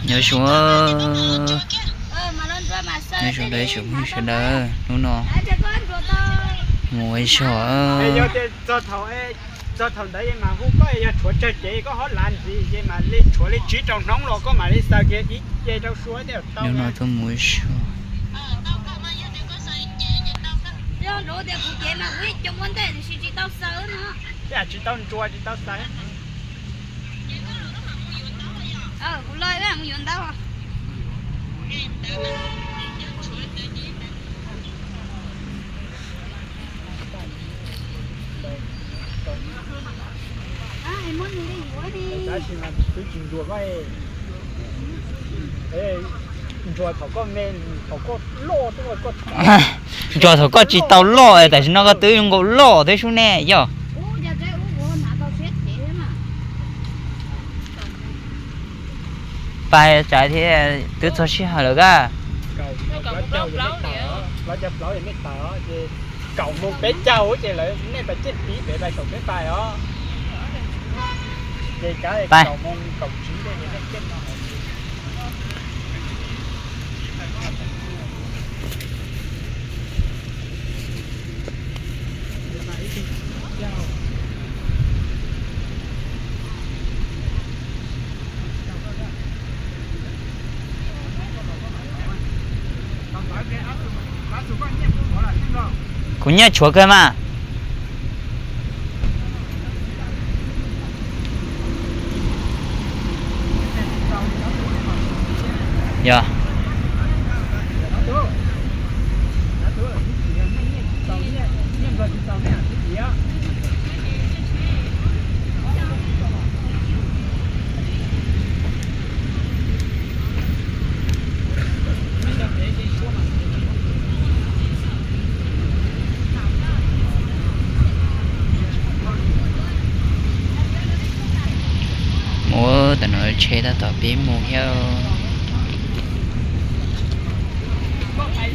Nyob zoo, nyob zoo rau ib tsoom phooj ywg sawv daws, hnub no mus ua zog. Txog thaum ntawd mas hu koj, yog tshuav tsawg ces koj ho lav ntxiv ces mam li tshuav li tsib rau hnub los koj mam li xaws kiag ib ce rau sua. Hnub no tuaj mus ua zog. Tsis tau ntsuas tsis tau xaws. Tab sis mas twb tsis ntsuas koj, ntsuas thaum koj me, thaum koj loj, ntsuas thaum koj tsis tau loj, tam sim no koj twb nkaus loj thiab sub ne yog. Pais tsawg thiab, twb txog sij hawm lawm kab. Plaub caug plaub, plaub caug plaub, ces kaum moos peb caug ces lawv nej pais ciaj tiv pem pais saum peb pais os. Ces kav kaum moos kaum tsib tej ces nej ciaj no. Kuv nyiaj tshuav kawg mas. Yog. Mus tam no tsheb tab tom pib mus thiab.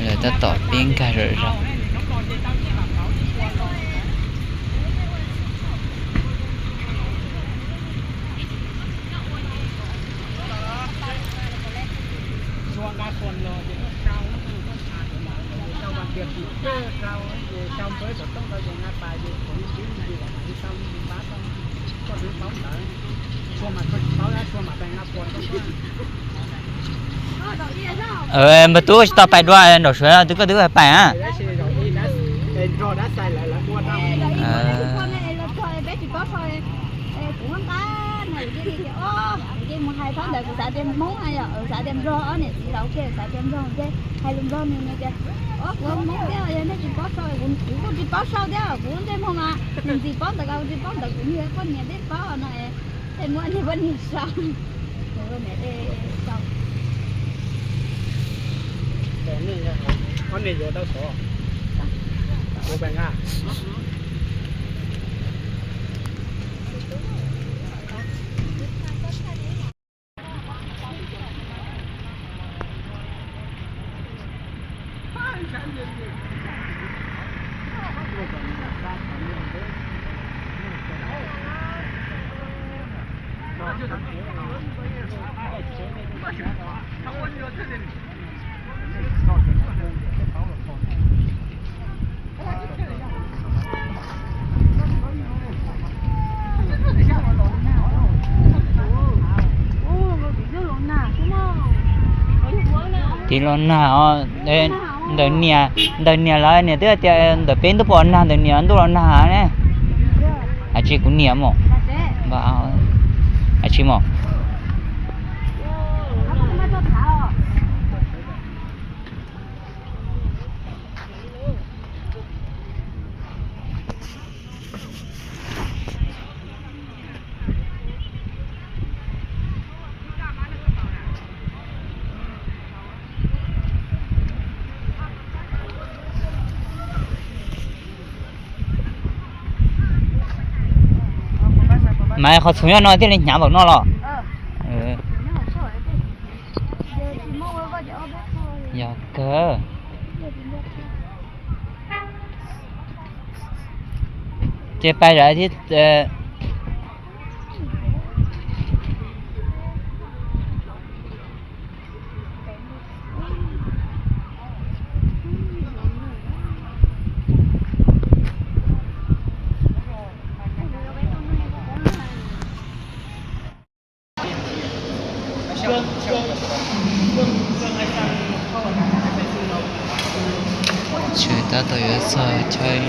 Lawv tab tom pib nkag zom zaws. Npawg tub tsis tau pais dua nraum suav twb koj twb pais a. Kuv ua nqa na, kuv cia li tias, o, kuv cia mus hais phab ntawd kuv xav tias Hmoob na yom, xav tias Nplog, ob niam txiv laus kiag xav tias Nplog ces hais lus Nplog nws tias, o, kuv Hmoob thiab, yog nej tsis paub sau, kuv kuj tsis paub sau thiab, kuv ntsej muag mas nws tsis paub ntawd, kuv tsis paub ntawd, kuv niag poj niam thiaj paub no. Tej muab niag poj niam sau, niam sau. Ob niag yuav tau sov, kuv pais nqa. Tiv los nag os, ntawm niam, ntawm niam lawv niam twb tias ntawm peb ntuj pom nag, ntawm niam ntuj los nag ne. Ab tsi kuv niam mos, ab tsi mos. Mas qhov txhuv nyob no thiaj li hnyav npaum no los? Yog kawg. Ces pais zam thiab. Tsheb tab tom yuav txog chaw sab tsheb.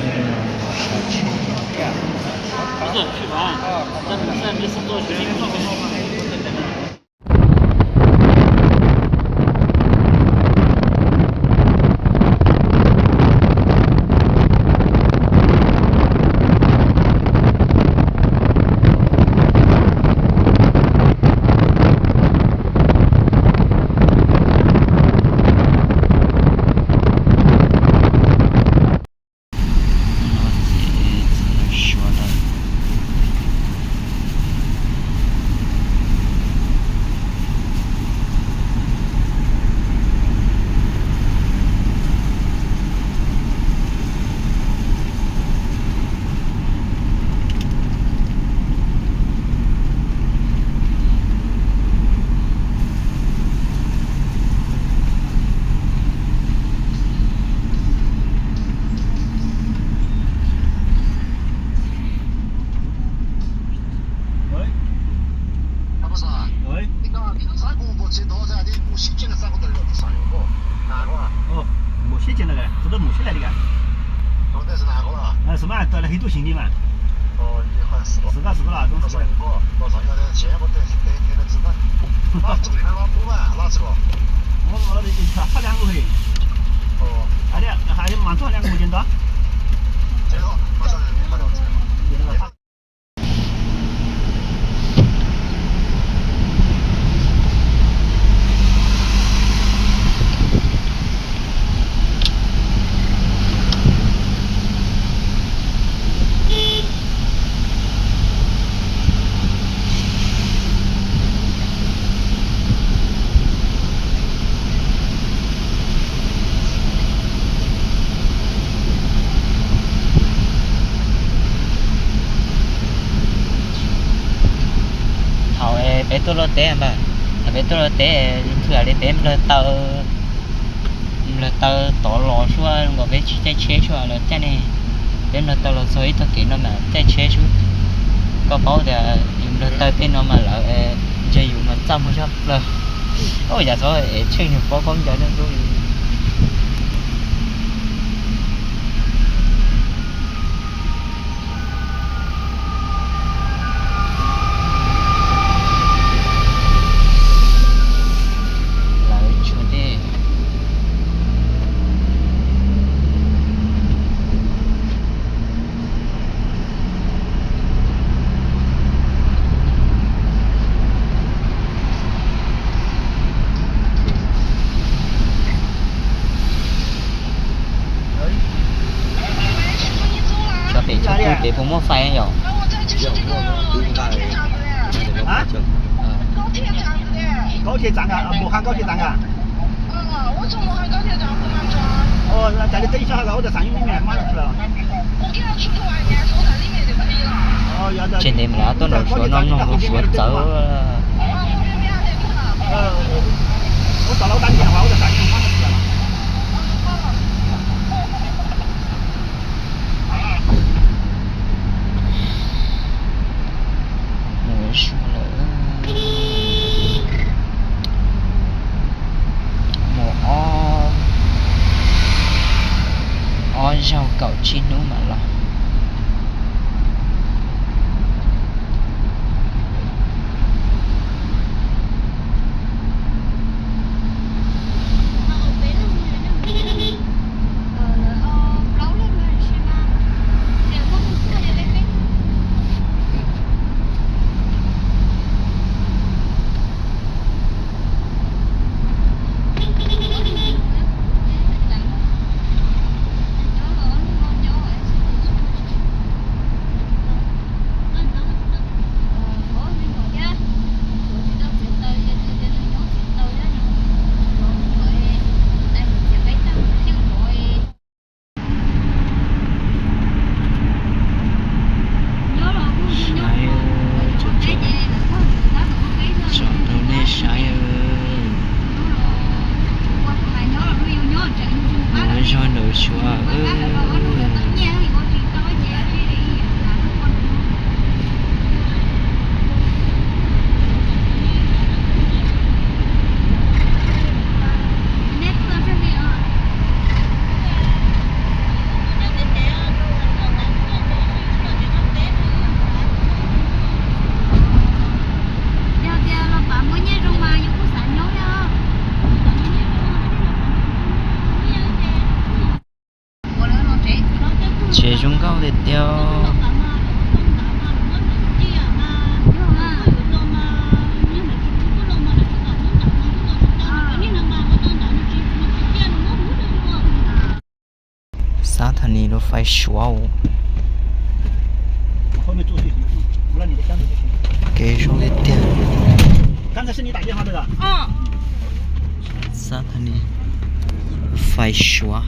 Thaum peb tuaj luaj teb mas, thaum peb tuaj luaj teb, txhua yam li peb nplawg taw, nplawg taw tod los suab nkaus peb tsis caij tsheb suab lawv caij ne. Peb nplawg taw los txog ib tog kev no mas caij tsheb xwb. Koj paub tias yus nplawg taw tej no mas lawv ntsia yus mas txaj muag zog plaws. Ua cas txhob es tsheej niag pob khaub ncaws nyob nruab. Lawv tsuag dej. Cov pem txhua tug pem puas muaj fais yom? Tseem ntev mas lawv tuaj nram Suav noj mloog rau Suav txawv. Mus ua si lawm. Mus ob, ob zaug kaum tsib hnub mam los. Suav. Kev zoo li tiag. Xab thaj ni fais Suav.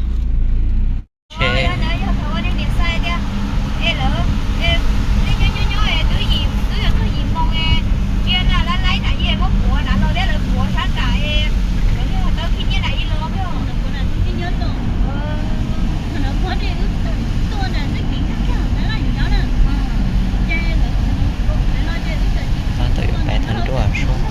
Tab tom yuav pais thav nruaj sub.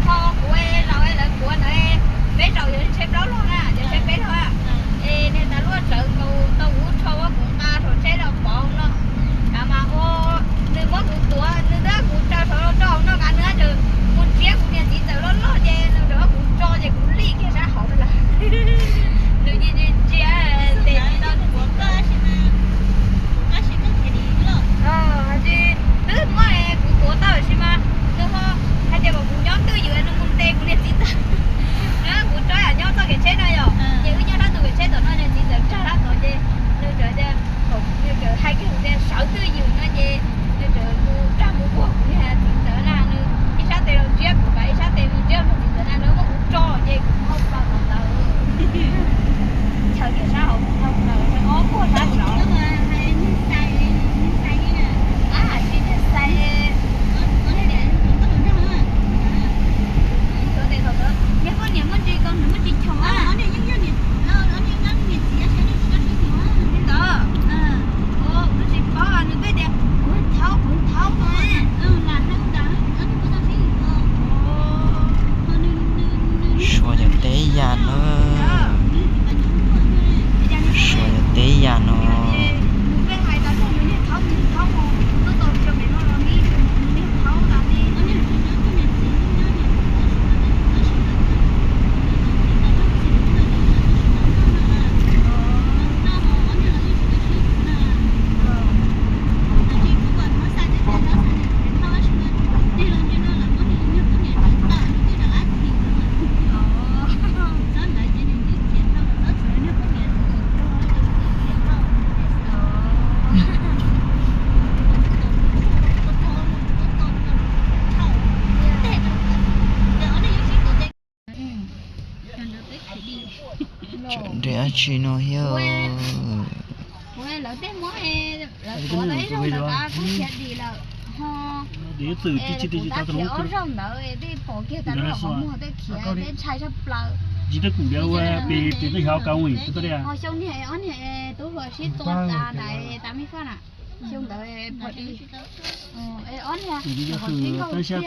Tho kuv laus lawv kuv ntawd, peb zaum yog tsheb plaub log na, yog tsheb peb log. Es niag tas luaj tsawv tau kuv rho kuv nqa rau tsheb rau pov no. Mas ua nws muab kuv tuav, nws twb kuv tso rau rau no, nqa nws mus nrhiav kuv niag txiv ntxawm loj loj ces nws rov kuv tso ces kuv li kiag sab hauv lawm. Nws ntsia ntsia tes tsis tau kuv txog. Hais tias twb muab kuv tuav tau lawm sis mas nws ho hais tias kom kuv nyob twj ywm nws mus ntes kuv niag txiv ntxawm. Kuv tso yam nyob txoj kev tsheb no yom, ces wb nyob sab tus kev tsheb tom no, niag txiv ntxawm nrog sab tod ces nws txawm tias, nws txawm hais kiag kuv tias sawv twj ywm no ces nws txawm mus rag mus puag kuv niag txiv ntxawm na, nws ib sab tes los ntsiab kuv, ib sab tes mus ntsiab niag txiv ntxawm na, nws muab kuv tso ces kuv hau plaws tom ntawd. Chaw kiag sab hauv kuv hau plaws, ob puag sab saud. Tsis niag xais. Niag poj niam muaj ntsis ko, nws muaj ntsis choo. Li ntawd. Kuv tsis paub, nws peb tias kuv thaub, kuv thaub. Suav yog teb yam no. Suav yog teb yam no. Tseem nrhiav dab tsi no thiab? Lawv tej muab, lawv tuav tau ib zaug ntawd kuj khiav dim lawm ho. Tab sis ob zaug ntawd tej pom kiag tas lub hauv muag tej khiav tej ntshai tshaj plaws. Ho xyoo niag ob niag tub hluas sib tua tas ntawd tas me faj na. Xyoo ntawd pom di, ob niag qhov tib nkaug tiag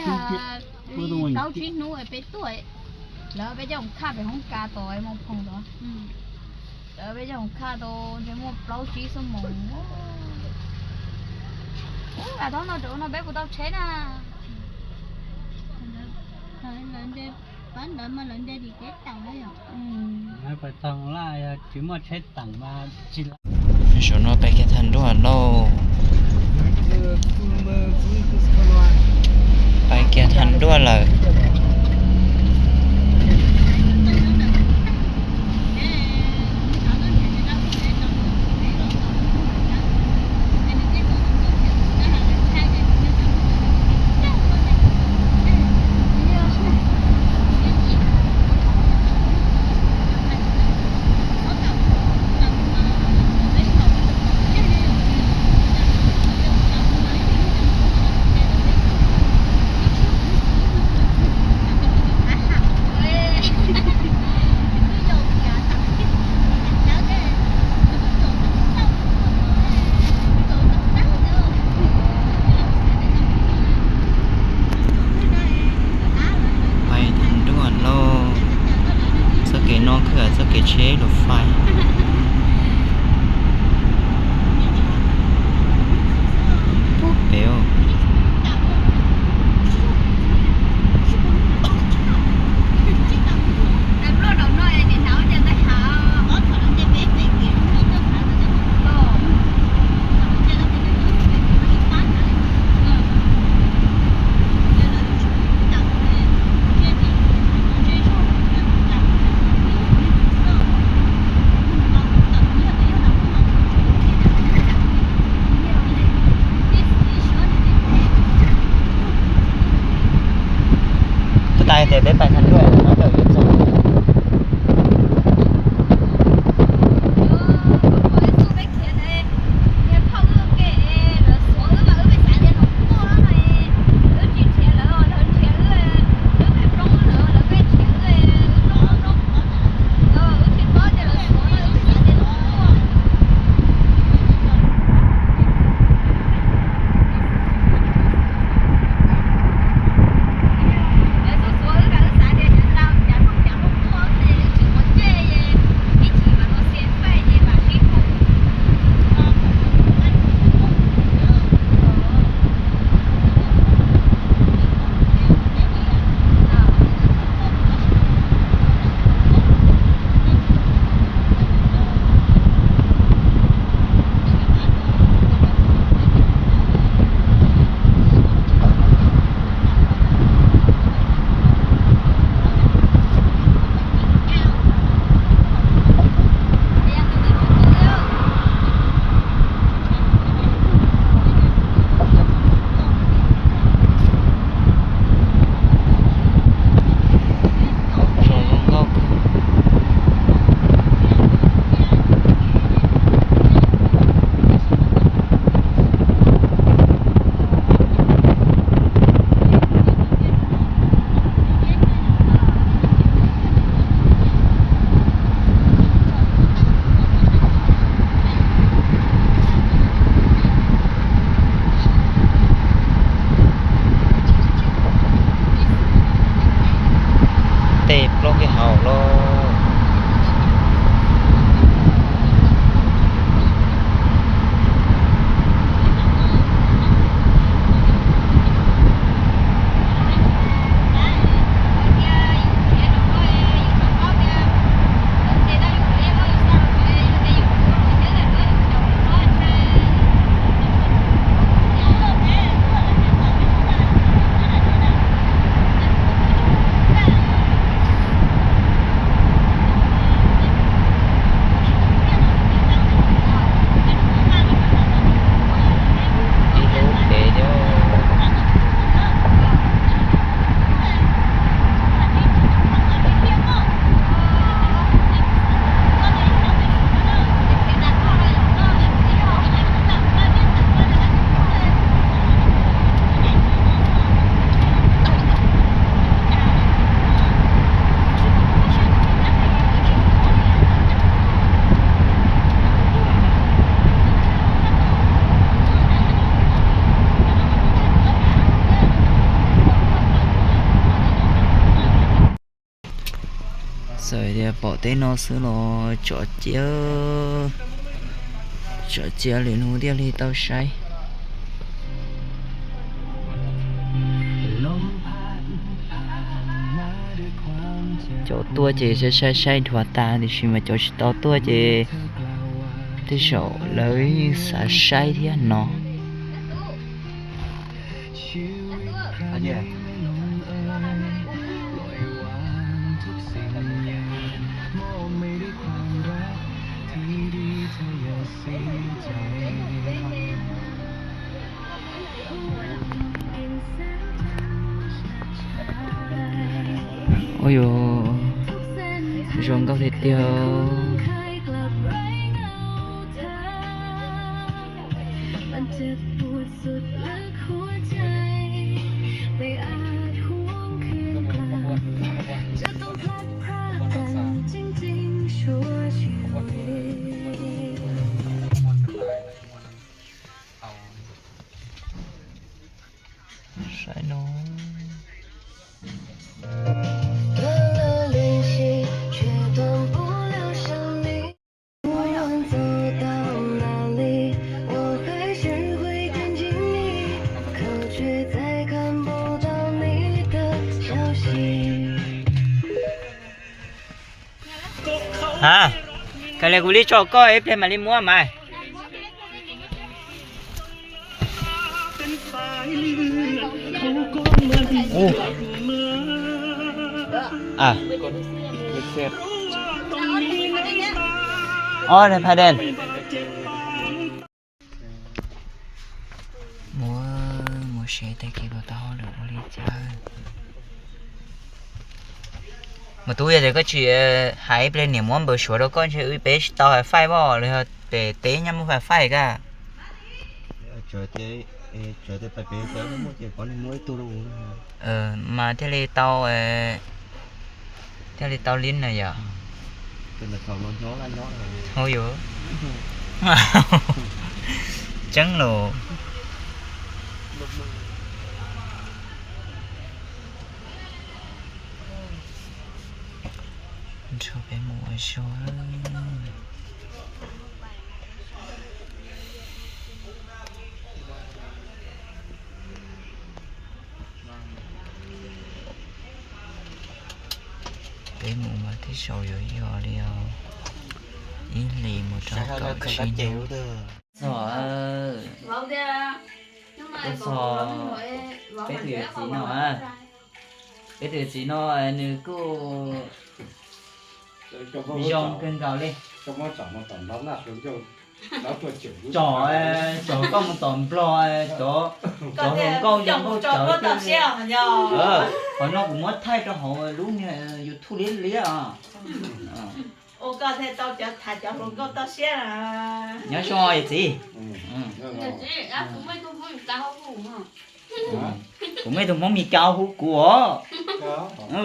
li plaub tsib hnub peb tuaj, lawv peb coj mus khaj pem hoob kas tod Moos Phoom tod. Lawv peb coj mus khaj tau ntshe muaj plaub tsib xuab moos. Ub, lam thaub no rau no peb puas tau tsheb na? Pab ntawd mas lawv nte dim teb taus. Pais tog laj yog tsis muaj tsheb teem mas tsis. Zaum no pais kiag thav nruaj lauj. Pais kiag thav nruaj lawm. Ces peb pais Naj Luaj no lawm yuav txog. Tej plaub kiag hauv lauj. Ib lub pem thiab. Txawm tias pom teb no xwb los tsom cia, tsom cia lwm hnub thiaj li tau saib. Cov tuaj ces saib saib saib dhuav tas, tiam sis mas cov tsis tau tuaj ces tej zaum lawv xav saib thiab no. Ua yuav zoo nkauj tiag tiag. Saib no. Ha, kav liam kuv li tso koj ib pliag mam li muab mas. Mus, mus saib tag kis puas tau hauj lwm ua li cas. Mus tub, yog tias koj tsis hais ib pliag niam muab npawb suav rau koj ntshe wb peb tsis tau hais faij pom los yog pem teb nyob muaj faij faij kaj. Mas thiaj li tau, thiaj li tau li na yom. Hauj yus, tseeb los. Nrog peb mus ua zog. Peb mus mas tej zaum yuav yog li ib hlis mus rau kaum tsib hnub. Txog, txog peb tus yawm txiv no, peb tus yawm txiv no nws kuj zoo kawg nkaus li. Tsom, tsom koj mus tom Nplog, cov, cov hluas nkauj zoo nkauj tsawv thiab. Qhov no kuv muab thaij rau hauv lub niag YouTube liab liab os. Nyob zoo yawm txiv. Kuv muaj ib tug Hmoob Mes Kas hu kuv os.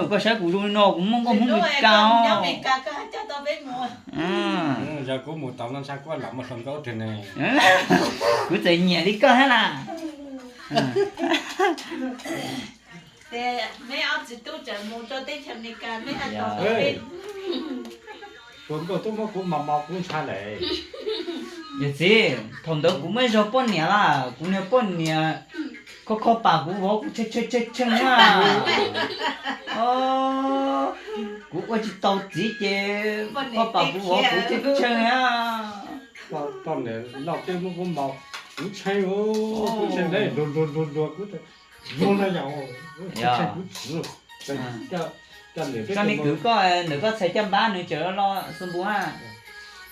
Koj saib kuv zoo li no kuv muaj nkauj Hmoob Mes Kas os. Kuv txawm nyiam li koj thiab na. Yawm txiv, thaum ntawd kuv muaj ib zaug poj niam lawm, kuv niag poj niam kho kho pam kuv vauv kuv tshee tshee tshee tshee na. Kuv ua tsis tau txiv ces kho pam kuv vauv kuv tshee tshee na. Poj niam loj teb muab kuv ntaus, kuv tshee, kuv tshee nreg nruag nruag nruag nruag, kuv, kuv tshee kuv txiv. Sab me kwv koj ntawm koj txhais caj npab nws tseem los xu npua.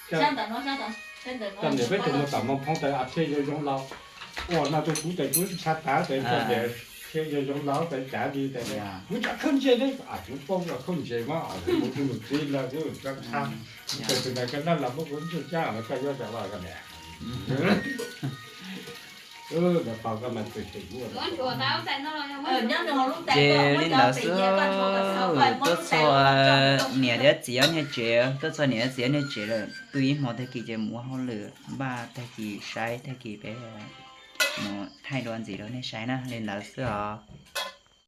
Cov niam peb tug mus tom Moos Phoo tas a thiaj yuav zoo laus. Ua no tus kuv tas kuv tsis tshaj tas tas cov niam thiaj yuav zoo laus tas cav li tas kuv tsis khawb ntse ne, kuv paub khawb ntse mas kuv tus nus txiv lawm kuv tsis tshaj. Tus tus ntawd koj laj los muab kuv ntsuj cab los koj yuav tas los koj niam. Ces li ntawd xwb, tuaj txog niam thiab txiv ob niag tsev, tuaj txog niam thiab txiv ob niag tsev lawm, twb ib hmo tag kis ces mus ua hauj lwm, npaj tag kis saib tag kis peb mus thaij dua ntxiv rau nej saib na, li ntawd xwb os.